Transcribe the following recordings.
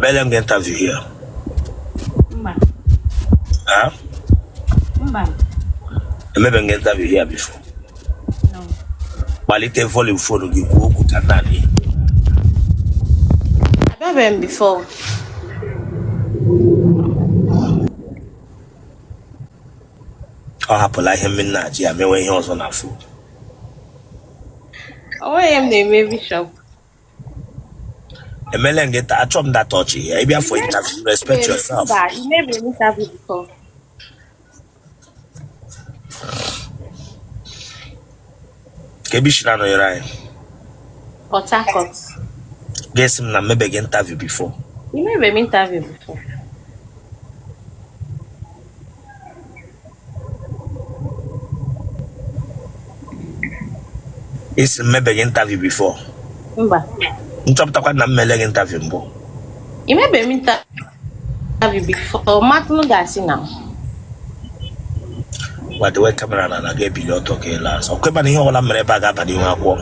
Emele m gị interview here. Mba. Ha? Mba. Emebe m gị interview here before. No. Gbalite volume phone gị kwuo okwu ka naanị. Abịabeghị m before. Ọ hapụla ihe mmiri na-ajị ya mewe ihe ọzọ na phone. O nweghị ihe m na-eme Bishop. Emele m gị taa achọ m that ọchị ya ị bịa for interview respect yourself. Mba, ị mebeghị m interview before. Ka ebe i si na-anọnyere anyị. Port Harcourt. Gị sị m na m mebeghị interview before. Ị mebeghị m interview before. Ị sị m mebeghị interview before. Mba. M chọpụtakwa na m mele gị interview mbụ. Ị mebeghị m interview before. Matụnụ ga-asị na. Gwa dewe camera na na ga-ebili ọtọ ka ị laa azụ. Ọkwa ebe na ihe ọbụla mere ebe a ga-aba n'ihu akwụkwọ.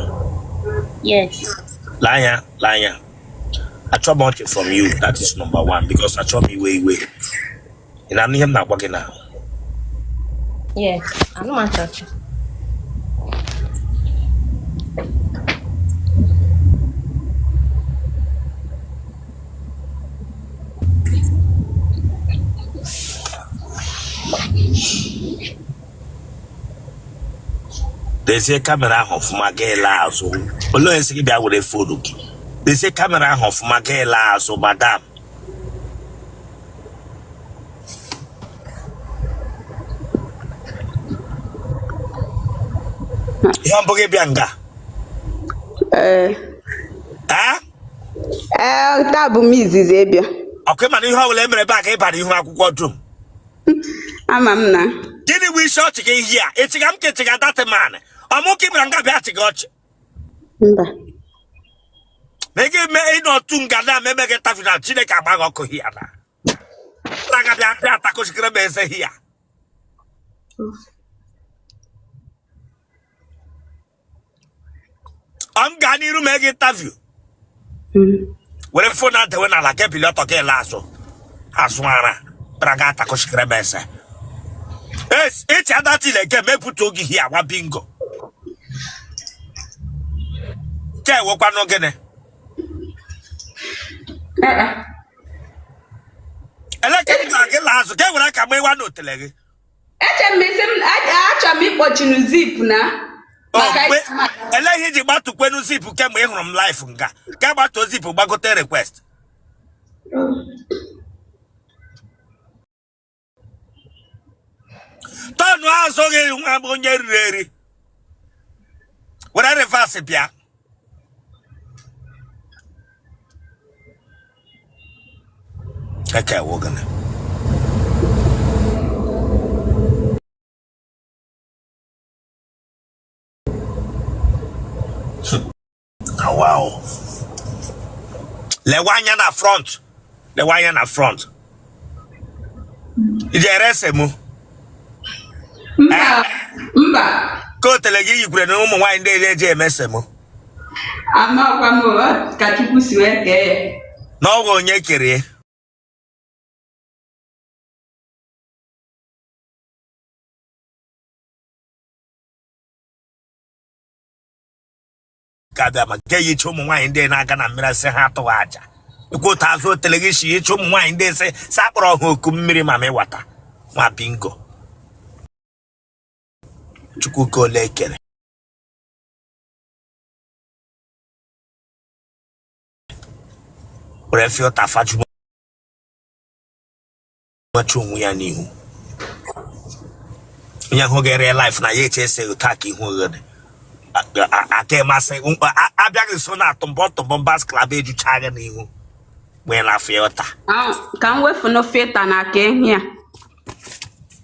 Yes. Lee anya, lee anya. Achọ m ọchị from you, that is number one, because achọ m iwe iwe. Ị na-anụ ihe m na-agwa gị na? Yes, anụ m achọ ọchị. Dezie camera ahụ ọfụma gị laa azụ. Olee onye sị gị bịa were phone gị? Dezie camera ahụ ọfụma gị laa azụ, madam. Ihe mbụ gị bịa nga? Ee. Ee? Ee, taa bụ m izizi ịbịa. Ọkwa ị ma na ihe ọbụla e mere ebe a ga-ịba n'ihu akwụkwọ dum. Ama m na. Gịnị bụ isi ọchị gị ihe a? Ị chịga m ka ị chịga that man? Ọ mụ ka ị bịara nga bịa chịga ọchị. Mba. Ma ị ga-eme ịnọ otu nga na eme gị interview na Chineke agba gị ọkụ here na. Na bịa bịa atakọchikere m eze here. Ọ m gaa n'iru mee gị interview. Were phone a dewe n'ala ka ebili ọtọ ka ele azụ azụ ara bịara ga atakọchikere m eze. Echi adatile nke mepụta oge here agba bingo. Ke ewekwanụ gịnị? Ele ka m gwara gị laa azụ ka e were aka ma ịwa n'otele gị. Eche m isi m achọ m ịkpọchinu zip na. Ele ihe i ji gbatụkwenu zip kemgbe ị hụrụ m live nga ka gbatuo zip gbagote request. Tọnụ azụ gị nwa bụ onye riri eri were reverse bịa. Eke wụ gịnị? Wow. Lewe anya na front. Lewe anya na front. I ji ere semo. Mba. Mba. Ka otele gị yikwere na ụmụ nwaanyị ndị eji eme semo. Amakwa m ka Chukwu si wee kee ya. Na ọ bụ onye kere ya. Ka bịa ma nke yicha ụmụ nwaanyị ndị na-aga na mmiri sị ha atụghị aja ikwu otu azụ otele gị si yicha ụmụ nwaanyị ndị sị sị akpọrọ ha oku mmiri ma ịwata nwa bingo chukwu ka ole ekere were filter fajumacha onwe ya n'ihu onye hụ gị real life na ya eche ese otu aka ihu oghere aka ịmasị abịaghị nso na atụmbọ tụmbọ mbas klab ejucha gị n'ihu nwee na filter. Ka m wefu no filter na aka ehi a.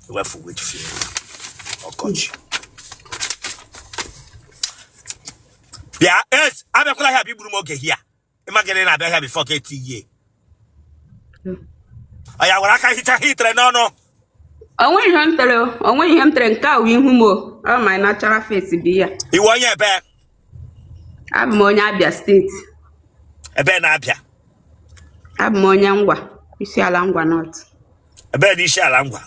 Wefu which filter? Ọkọchị bịa es abịakwala here bịa gburu m oge here. Ịma gịnị na-abịa here before ka eti ihe ọ ya were aka hicha ihe i tere n'ọnụ. O nweghị ihe m tere, o nweghị ihe m tere, nke a wụ ihu m o. Ọ my natural face bụ ya. Ị wụ onye ebe? Abụ m onye Abia steeti. Ebe na Abia? Abụ m onye Ngwa, Isiala Ngwa North. Ebee na Isiala Ngwa?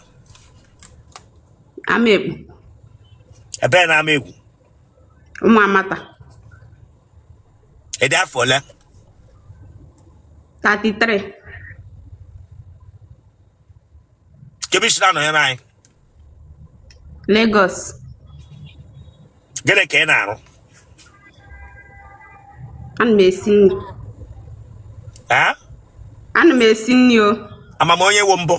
Amaekpu. Ebee na Amaekpu? Ụmụamata. Ị dị afọ ole? 33. Kebe i si na-anọnyere anyị? Lagos. Gịnị ka ị na-arụ? Ana m esi nri. Ana m esi nri o. Ama m onye wụ mbụ.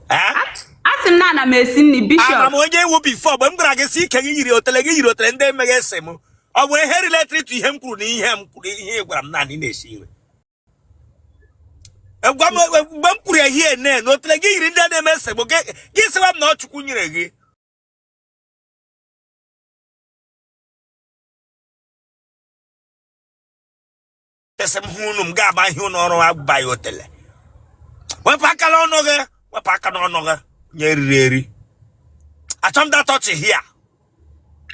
Asị m na ana m esi nri, Bishop. Ama m onye wụ before mgbe m gwara gị sị ike gị yiri otele gị yiri otele ndị emeghị ese m. Ọ bụ ihe related to ihe m kwuru na ihe m kwuru ihe ị gwara m naanị na-esi nri. Gwa m mgbe m kwuru ya ihe ne na otele gị yiri ndị na-eme ese m gị sịwa m na ọ Chukwu nyere gị. Ese m hụ unu m ga-agba ihe ụlọ ọrụ agba ya otele. Wepụ aka n'ọnụ gị, wepụ aka n'ọnụ gị, nye eriri eri. Achọ m that touch here.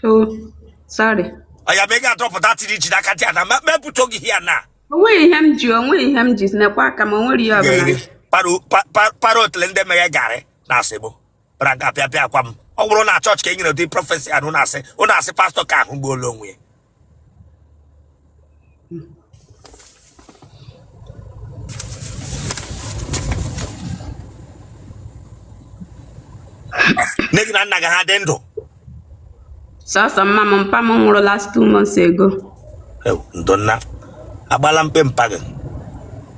Oh, sorry. Ọ ya ma ị ga-adọpụta tiri ji n'aka dị ana mepụta gị here na. O nweghị ihe m ji, o nweghị ihe m ji, nekwa aka m, o nwere ihe ọbụla. Para otele ndị meghe garị na asịgbụ. Bara nga apịa pịa akwa m. Ọ bụrụ na chọọchị ka e nyere ụdị prophecy anụ na-asị, ụnụ asị pastọ ka ahụ gbuola onwe ya. Nne gị na nna gị ha dị ndụ? Sọsọ mma m, mpa m nwụrụ last 2 months ago. Ndo nna. Agbala mkpe mpa gị?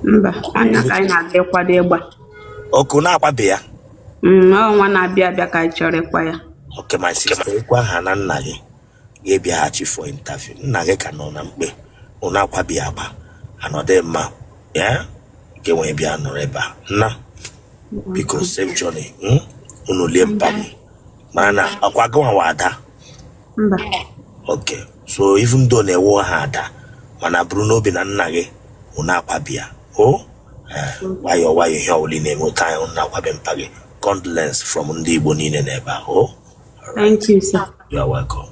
Mba, anya ka anyị na-aga ịkwado ịgba. Ọkụ na-akwabe ya? Ọnwa na-abịa abịa ka anyị chọrọ ịkwa ya. Okay, my sister, ịkwa ha na nna gị ga-ebịaghachi for interview. Nna gị ka nọ na mkpe ụnụ akwabi agba anọdị mma ya nke nwee bịa nọrọ ebe a nna biko safe journey, Unu lie mpa gị mara na ọkwa gị nwa ada. Mba. Okay, so even though na-ewe ha ada mana buru n'obi na nna gị unu akwabi ya o nwayọọ nwayọọ ihe ọbụla ị na-eme ụta anyị unu na-akwabe mpa gị. Condolence from ndị Igbo niile n'ebe ahụ. Thank you, sir. You are welcome.